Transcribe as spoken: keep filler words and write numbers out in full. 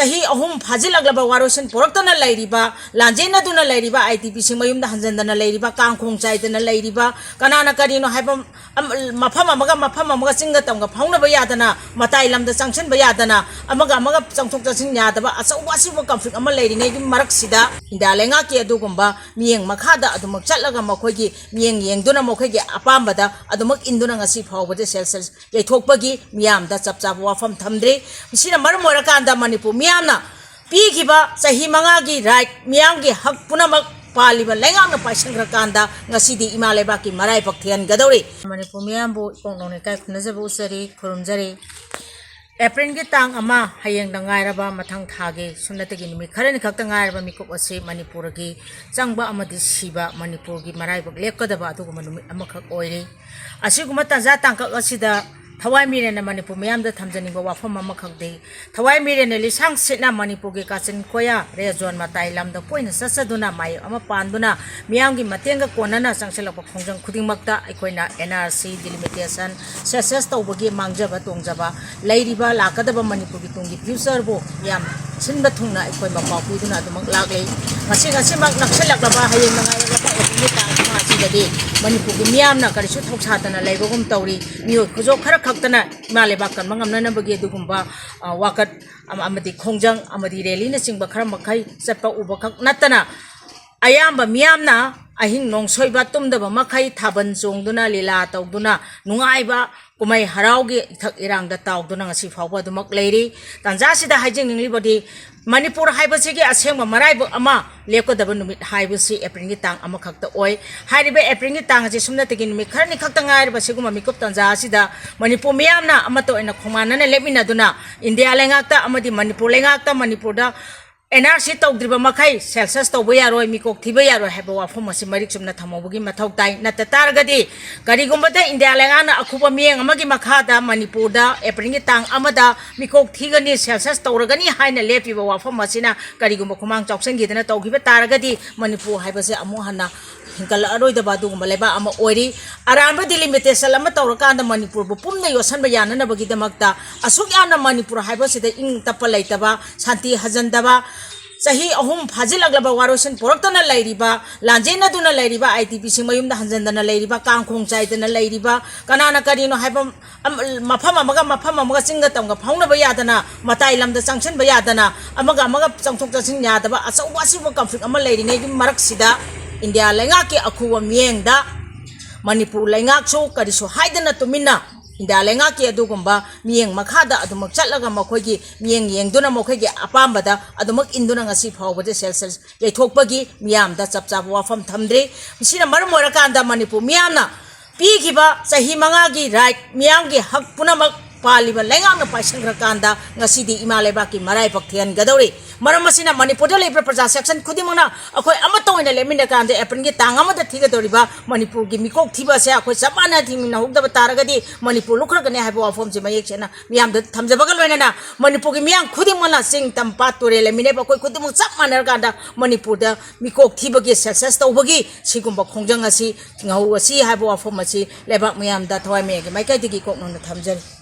ꯆꯍꯤ ꯑꯍꯨꯝ ꯐꯥꯖꯤꯜꯂꯛꯂꯕ ꯋꯥꯔꯣꯏꯁꯤꯟ ꯄꯨꯔꯛꯇꯅ ꯂꯩꯔꯤꯕ, ꯂꯥꯟꯖꯦꯟꯅꯗꯨꯅ ꯂꯩꯔꯤꯕ, ꯑꯥꯏ ꯗꯤ ꯄꯤꯁꯤꯡ ꯃꯌꯨꯝꯗ ꯍꯟꯖꯤꯟꯗꯅ ꯂꯩꯔꯤꯕ, ꯀꯥꯡꯈꯣꯡ ꯆꯥꯏꯗꯅ ꯂꯩꯔꯤꯕ, ꯀꯅꯥꯅ ꯀꯔꯤꯅꯣ ꯍꯥꯏꯕ, ꯑꯝ-, ꯃꯐꯝ ꯑꯃꯒ ꯃꯐꯝ ꯑꯃꯒ, ꯆꯤꯡꯒ ꯇꯝꯒ ꯐꯥꯎꯅꯕ ꯌꯥꯗꯅ, ꯃꯇꯥꯏ ꯂꯝꯗ ꯆꯪꯁꯤꯟꯕ ꯌꯥꯗꯅ, ꯑꯃꯒ ꯑꯃꯒ ꯆꯪꯊꯣꯛ ꯆꯪꯁꯤꯟ ꯌꯥꯗꯕ ꯑꯆꯧꯕ ꯑꯁꯤꯒꯨꯝꯕ conflict ꯑꯃ ꯂꯩꯔꯤꯉꯩꯒꯤ ꯃꯔꯛꯁꯤꯗ, ꯏꯟꯗꯤꯌꯥ ꯂꯩꯉꯥꯛꯀꯤ ꯑꯗꯨꯒꯨꯝꯕ ꯃꯤꯠꯌꯦꯡ ꯃꯈꯥꯗ ꯑꯗꯨꯃꯛ ꯆꯠꯂꯒ, ꯃꯈꯣꯏꯒꯤ ꯃꯤꯠꯌꯦꯡ ꯌꯦꯡꯗꯨꯅ, ꯃꯈꯣꯏꯒꯤ ꯑꯄꯥꯝꯕꯗ ꯑꯗꯨꯃꯛ ꯏꯟꯗꯨꯅ ꯉꯁꯤ ꯐꯥꯎꯕꯗ ꯁꯦꯜꯁ ꯌꯩꯊꯣꯛꯄꯒꯤ ꯃꯤꯌꯥꯝꯗ ꯆꯞ ꯆꯥꯕ ꯋꯥꯐꯝ ꯊꯝꯗ꯭ꯔꯤ꯫ ꯃꯁꯤꯅ ꯃꯔꯝ ꯑꯣꯏꯔꯀꯥꯟꯗ ꯃꯅꯤꯄꯨꯔ ꯃꯤꯌꯥꯝꯅ ꯄꯤꯈꯤꯕ ꯆꯍꯤ ꯃꯉꯥꯒꯤ right, ꯃꯤꯌꯥꯝꯒꯤ ꯍꯛ ꯄꯨꯝꯅꯃꯛ ꯄꯥꯜꯂꯤꯕ ꯂꯩꯉꯥꯛꯅ ꯄꯥꯏꯁꯟꯈ꯭ꯔꯀꯥꯟꯗ ꯉꯁꯤꯗꯤ ꯏꯃꯥ ꯂꯩꯕꯥꯛꯀꯤ ꯃꯔꯥꯏꯕꯛ ꯊꯤꯍꯟꯒꯗꯧꯔꯤ꯫ ꯃꯅꯤꯄꯨꯔ ꯃꯤꯌꯥꯝꯕꯨ ꯏꯀꯣꯛ ꯅꯧꯅ ꯏꯀꯥꯏ ꯈꯨꯝꯅꯖꯕ ꯎꯠꯆꯔꯤ, ꯈꯨꯔꯨꯝꯖꯔꯤ꯫ ꯑꯦꯄ꯭ꯔꯤꯜꯒꯤ ꯇꯥꯡ ꯑꯃ, ꯍꯌꯦꯡꯗ ꯉꯥꯏꯔꯕ, ꯃꯊꯪ ꯊꯥꯒꯤ ꯁꯨꯞꯅꯇꯒꯤ ꯅꯨꯃꯤꯠ ꯈꯔꯅꯤ ꯈꯛꯇ ꯉꯥꯏꯔꯕ ꯃꯤꯀꯨꯞ ꯑꯁꯤ ꯃꯅꯤꯄꯨꯔꯒꯤ ꯆꯪꯕ ꯑꯃꯗꯤ ꯁꯤꯕ, ꯃꯅꯤꯄꯨꯔꯒꯤ ꯃꯔꯥꯏꯕꯛ ꯂꯦꯞꯀꯗꯕ ꯑꯗꯨꯒꯨꯝꯕ ꯅꯨꯃꯤꯠ ꯑꯃꯈꯛ ꯑꯣꯏꯔꯤ꯫ ꯑꯁꯤꯒꯨꯝꯕ ꯇꯥꯟꯖꯥ ꯇꯥꯡꯀꯛ ꯑꯁꯤꯗ ꯊꯋꯥꯏ ꯃꯤꯔꯦꯟꯅ ꯃꯅꯤꯄꯨꯔ ꯃꯤꯌꯥꯝꯗ ꯊꯝꯖꯅꯤꯡꯕ ꯋꯥꯐꯝ ꯑꯃꯈꯛꯇꯤ, ꯊꯋꯥꯏ ꯃꯤꯔꯦꯟꯅ ꯂꯤꯁꯥꯡ ꯁꯤꯠꯅ ꯃꯅꯤꯄꯨꯔꯒꯤ ꯀꯥꯆꯤꯟ ꯀꯣꯌꯥ, ꯔꯦꯗ ꯖꯣꯟ ꯃꯇꯥꯏ ꯂꯝꯗ ꯀꯣꯏꯅ ꯆꯠꯆꯗꯨꯅ, ꯃꯥꯏ ꯑꯃ ꯄꯥꯟꯗꯨꯅ, ꯃꯤꯌꯥꯝꯒꯤ ꯃꯇꯦꯡꯒ ꯀꯣꯟꯅꯅ ꯆꯪꯁꯤꯜꯂꯛꯄ ꯈꯣꯡꯖꯪ ꯈꯨꯗꯤꯡꯃꯛꯇ ꯑꯩꯈꯣꯏꯅ N R C delimitation, census ꯇꯧꯕꯒꯤ ꯃꯥꯡꯖꯕ ꯇꯣꯡꯖꯕ, ꯂꯩꯔꯤꯕ ꯂꯥꯛꯀꯗꯕ ꯃꯅꯤꯄꯨꯔꯒꯤ ꯇꯨꯡꯒꯤ future ꯕꯨ ꯌꯥꯝ ꯁꯤꯟꯕ ꯊꯨꯡꯅ ꯑꯩꯈꯣꯏ ꯃꯄꯥꯎ ꯄꯤꯗꯨꯅ ꯑꯗꯨꯃꯛ ꯂꯥꯛꯂꯤ꯫ ꯉꯁꯤ, ꯉꯁꯤꯃꯛ ꯅꯛꯁꯤꯜꯂꯛꯂꯕ ꯍꯌꯦꯡ ꯅꯨꯡꯉꯥꯏꯔꯕ ꯄꯣꯛꯂꯕ ꯅꯨꯃꯤꯠ ꯇꯥꯡ ꯑꯃ ꯑꯁꯤꯗꯗꯤ ꯃꯅꯤꯄꯨꯔꯒꯤ ꯃꯤꯌꯥꯝꯅ ꯀꯔꯤꯁꯨ ꯊꯧꯁꯥꯗꯅ ꯂꯩꯕꯒꯨꯝ ꯇꯧꯔꯤ꯫ ꯃꯤꯑꯣꯏ ꯈꯨꯖꯣꯞ ꯈꯔ ꯈꯛꯇꯅ ꯏꯃꯥ ꯂꯩꯕꯥꯛ ꯀꯟꯕ ꯉꯝꯅꯅꯕꯒꯤ ꯑꯗꯨꯒꯨꯝꯕ, ꯑ, ꯋꯥꯀꯠ ꯑꯃ-, ꯑꯃꯗꯤ ꯈꯣꯡꯖꯪ ꯑꯃꯗꯤ rally ꯅꯆꯤꯡꯕ ꯈꯔ ꯃꯈꯩ ꯆꯠꯄ ꯎꯕꯈꯛ ꯅꯠꯇꯅ, ꯑꯌꯥꯝꯕ ꯃꯤꯌꯥꯝꯅ ꯑꯍꯤꯡ ꯅꯣꯡꯁꯣꯏꯕ ꯇꯨꯝꯗꯕ ꯃꯈꯩ ꯊꯥꯕꯜ ꯆꯣꯡꯗꯨꯅ, ꯂꯤꯂꯥ ꯇꯧꯗꯨꯅ, ꯅꯨꯡꯉꯥꯏꯕ ꯀꯨꯝꯍꯩ ꯍꯔꯥꯎꯒꯤ ꯏꯊꯛ ꯏꯔꯥꯡꯗ ꯇꯥꯎꯗꯨꯅ ꯉꯁꯤ ꯐꯥꯎꯕ ꯑꯗꯨꯃꯛ ꯂꯩꯔꯤ꯫ ꯇꯥꯟꯖꯥꯁꯤꯗ ꯍꯥꯏꯖꯅꯤꯡꯂꯤꯕꯗꯤ, ꯃꯅꯤꯄꯨꯔ ꯍꯥꯏꯕꯁꯤꯒꯤ ꯑꯁꯦꯡꯕ ꯃꯔꯥꯏꯕꯛ ꯑꯃ ꯂꯦꯞꯀꯗꯕ ꯅꯨꯃꯤꯠ ꯍꯥꯏꯕꯁꯤ ꯑꯦꯄ꯭ꯔꯤꯜꯒꯤ ꯇꯥꯡ ꯑꯃꯈꯛꯇ ꯑꯣꯏ꯫ ꯍꯥꯏꯔꯤꯕ ꯑꯦꯄ꯭ꯔꯤꯜꯒꯤ ꯇꯥꯡ ꯑꯁꯤ ꯁꯨꯞꯅꯇꯒꯤ ꯅꯨꯃꯤꯠ ꯈꯔꯅꯤ ꯈꯛꯇ ꯉꯥꯏꯔꯕ ꯁꯤꯒꯨꯝꯕ ꯃꯤꯀꯨꯞ ꯇꯥꯟꯖꯥ ꯑꯁꯤꯗ ꯃꯅꯤꯄꯨꯔ ꯃꯤꯌꯥꯝꯅ ꯑꯃꯠꯇ ꯑꯣꯏꯅ ꯈꯣꯡꯃꯥꯟꯅꯅ ꯂꯦꯞꯃꯤꯟꯅꯗꯨꯅ, ꯏꯟꯗꯤꯌꯥ ꯂꯩꯉꯥꯛꯇ ꯑꯃꯗꯤ ꯃꯅꯤꯄꯨꯔ ꯂꯩꯉꯥꯛꯇ ꯃꯅꯤꯄꯨꯔꯗ N R C ꯇꯧꯗ꯭ꯔꯤꯕ ꯃꯈꯩ census ꯇꯧꯕ ꯌꯥꯔꯣꯏ, ꯃꯤꯀꯣꯛ ꯊꯤꯕ ꯌꯥꯔꯣꯏ ꯍꯥꯏꯕ ꯋꯥꯐꯝ ꯑꯁꯤ ꯃꯔꯤꯛ ꯆꯨꯝꯅ ꯊꯝꯍꯧꯕꯒꯤ ꯃꯊꯧ ꯇꯥꯏ꯫ ꯅꯠꯇ ꯇꯥꯔꯒꯗꯤ, ꯀꯔꯤꯒꯨꯝꯕꯗ ꯏꯟꯗꯤꯌꯥ ꯂꯩꯉꯥꯛꯅ ꯑꯈꯨꯕ ꯃꯤꯠꯌꯦꯡ ꯑꯃꯒꯤ ꯃꯈꯥꯗ ꯃꯅꯤꯄꯨꯔꯗ ꯑꯦꯄ꯭ꯔꯤꯜꯒꯤ ꯇꯥꯡ ꯑꯃꯗ ꯃꯤꯀꯣꯛ ꯊꯤꯒꯅꯤ, census ꯇꯧꯔꯒꯅꯤ ꯍꯥꯏꯅ ꯂꯦꯞꯄꯤꯕ ꯋꯥꯐꯝ ꯑꯁꯤꯅ ꯀꯔꯤꯒꯨꯝꯕ ꯈꯨꯃꯥꯡ ꯆꯥꯎꯁꯤꯟꯈꯤꯗꯅ ꯇꯧꯈꯤꯕ ꯇꯥꯔꯒꯗꯤ, ꯃꯅꯤꯄꯨꯔ ꯍꯥꯏꯕꯁꯦ ꯑꯃꯨꯛ ꯍꯟꯅ ꯍꯤꯡꯒꯠꯂꯛꯑꯔꯣꯏꯗꯕ ꯑꯗꯨꯒꯨꯝꯕ ꯂꯩꯕꯥꯛ ꯑꯃ ꯑꯣꯏꯔꯤ꯫ ꯑꯔꯥꯟꯕ ꯗꯤꯂꯤꯃꯤꯇꯦꯁꯟ ꯑꯃ ꯇꯧꯔꯀꯥꯟꯗ ꯃꯅꯤꯄꯨꯔꯕꯨ ꯄꯨꯝꯅ ꯌꯣꯠꯁꯟꯕ ꯌꯥꯅꯅꯕꯒꯤꯗꯃꯛꯇ ꯑꯁꯨꯛ ꯌꯥꯝꯅ ꯃꯅꯤꯄꯨꯔ ꯍꯥꯏꯕꯁꯤꯗ ꯏꯪ ꯇꯞꯄ ꯂꯩꯇꯕ, ꯁꯥꯟꯇꯤ ꯍꯟꯖꯟꯗꯕ, ꯆꯍꯤ ꯑꯍꯨꯝ ꯐꯥꯖꯤꯜꯂꯛꯂꯕ ꯋꯥꯔꯣꯏꯁꯤꯟ ꯄꯨꯔꯛꯇꯅ ꯂꯩꯔꯤꯕ, ꯂꯥꯟꯖꯦꯟꯅꯗꯨꯅ ꯂꯩꯔꯤꯕ, ꯑꯥꯏ ꯗꯤ ꯄꯤꯁꯤꯡ ꯃꯌꯨꯝꯗ ꯍꯟꯖꯟꯗꯅ ꯂꯩꯔꯤꯕ, ꯀꯥꯡ ꯈꯣꯡ ꯆꯥꯏꯗꯅ ꯂꯩꯔꯤꯕ, ꯀꯅꯥꯅ ꯀꯔꯤꯅꯣ ꯍꯥꯏꯕ ꯑꯃ, ꯃꯐꯝ ꯑꯃꯒ ꯃꯐꯝ ꯑꯃꯒ, ꯆꯤꯡꯒ ꯇꯝꯒ ꯐꯥꯎꯅꯕ ꯌꯥꯗꯅ, ꯃꯇꯥꯏ ꯂꯝꯗ ꯆꯪꯁꯤꯟꯕ ꯌꯥꯗꯅ, ꯑꯃꯒ ꯑꯃꯒ ꯆꯪꯊꯣꯛ ꯆꯪꯁꯤꯟ ꯌꯥꯗꯕ ꯑꯆꯧꯕ ꯑꯁꯤꯒꯨꯝꯕ ꯀꯟꯐ꯭ꯂꯤꯛ ꯑꯃ ꯂꯩꯔꯤꯉꯩꯒꯤ ꯃꯔꯛꯁꯤꯗ ꯏꯟꯗꯤꯌꯥ ꯂꯩꯉꯥꯛꯀꯤ ꯑꯈꯨꯕ ꯃꯤꯠꯌꯦꯡꯗ ꯃꯅꯤꯄꯨꯔ ꯂꯩꯉꯥꯛꯁꯨ ꯀꯔꯤꯁꯨ ꯍꯥꯏꯗꯅ ꯇꯨꯃꯤꯟꯅ ꯏꯟꯗꯤꯌꯥ ꯂꯩꯉꯥꯛꯀꯤ ꯑꯗꯨꯒꯨꯝꯕ ꯃꯤꯠꯌꯦꯡ ꯃꯈꯥꯗ ꯑꯗꯨꯃꯛ ꯆꯠꯂꯒ ꯃꯈꯣꯏꯒꯤ ꯃꯤꯠꯌꯦꯡ ꯌꯦꯡꯗꯨꯅ ꯃꯈꯣꯏꯒꯤ ꯑꯄꯥꯝꯕꯗ ꯑꯗꯨꯃꯛ ꯏꯟꯗꯨꯅ ꯉꯁꯤ ꯐꯥꯎꯕꯗ ꯁꯦꯜꯁ ꯌꯩꯊꯣꯛꯄꯒꯤ ꯃꯤꯌꯥꯝꯗ ꯆꯞ ꯆꯥꯕ ꯋꯥꯐꯝ ꯊꯝꯗ꯭ꯔꯤ꯫ ꯃꯁꯤꯅ ꯃꯔꯝ ꯑꯣꯏꯔꯀꯥꯟꯗ ꯃꯅꯤꯄꯨꯔ ꯃꯤꯌꯥꯝꯅ ꯄꯤꯈꯤꯕ ꯆꯍꯤ ꯃꯉꯥꯒꯤ ꯔꯥꯏꯠ, ꯃꯤꯌꯥꯝꯒꯤ ꯍꯛ ꯄꯨꯝꯅꯃꯛ ꯄꯥꯜꯂꯤꯕ ꯂꯩꯉꯥꯛꯅ ꯄꯥꯏꯁꯟꯈ꯭ꯔꯀꯥꯟꯗ ꯉꯁꯤꯗꯤ ꯏꯃꯥ ꯂꯩꯕꯥꯛꯀꯤ ꯃꯔꯥꯏꯕꯛ ꯊꯤꯍꯟꯒꯗꯧꯔꯤ꯫ ꯃꯔꯝ ꯑꯁꯤꯅ ꯃꯅꯤꯄꯨꯔꯗ ꯂꯩꯔꯤꯕ ꯄ꯭ꯔꯖꯥ ꯁꯦꯛꯁꯟ ꯈꯨꯗꯤꯡꯃꯛꯅ ꯑꯩꯈꯣꯏ ꯑꯃꯠꯇ ꯑꯣꯏꯅ ꯂꯦꯞꯃꯤꯟꯅꯀꯥꯟꯗ ꯑꯦꯄ꯭ꯔꯤꯜꯒꯤ ꯇꯥꯡ ꯑꯃꯗ ꯊꯤꯒꯗꯧꯔꯤꯕ ꯃꯅꯤꯄꯨꯔꯒꯤ ꯃꯤꯀꯣꯛ ꯊꯤꯕ ꯑꯁꯦ ꯑꯩꯈꯣꯏ ꯆꯞ ꯃꯥꯟꯅ ꯊꯤꯃꯤꯟꯅꯍꯧꯗꯕ ꯇꯥꯔꯒꯗꯤ ꯃꯅꯤꯄꯨꯔ ꯂꯨꯞꯈ꯭ꯔꯒꯅꯤ ꯍꯥꯏꯕ ꯋꯥꯐꯝꯁꯤ ꯃꯌꯦꯛ ꯁꯦꯡꯅ ꯃꯤꯌꯥꯝꯗ ꯊꯝꯖꯕꯒ ꯂꯣꯏꯅꯅ ꯃꯅꯤꯄꯨꯔꯒꯤ ꯃꯤꯌꯥꯝ ꯈꯨꯗꯤꯡꯃꯛꯅ ꯆꯤꯡ, ꯇꯝ, ꯄꯥꯠ, ꯇꯨꯔꯦꯜ ꯂꯩꯃꯤꯟꯅꯕ ꯑꯩꯈꯣꯏ ꯈꯨꯗꯤꯡꯃꯛ ꯆꯞ ꯃꯥꯟꯅꯔꯀꯥꯟꯗ ꯃꯅꯤꯄꯨꯔꯗ ꯃꯤꯀꯣꯛ ꯊꯤꯕꯒꯤ ꯁꯦꯜꯁꯁ ꯇꯧꯕꯒꯤ ꯁꯤꯒꯨꯝꯕ ꯈꯣꯡꯖꯪ ꯑꯁꯤ ꯉꯍꯧ ꯑꯁꯤ ꯍꯥꯏꯕ ꯋꯥꯐꯝ ꯑꯁꯤ ꯂꯩꯕꯥꯛ ꯃꯤꯌꯥꯝꯗ ꯊꯋꯥꯏ ꯃꯌꯥꯝꯒꯤ ꯃꯥꯏꯀꯩꯗꯒꯤ ꯀꯣꯛꯅꯣꯟꯅ ꯊꯝꯖꯔꯤ꯫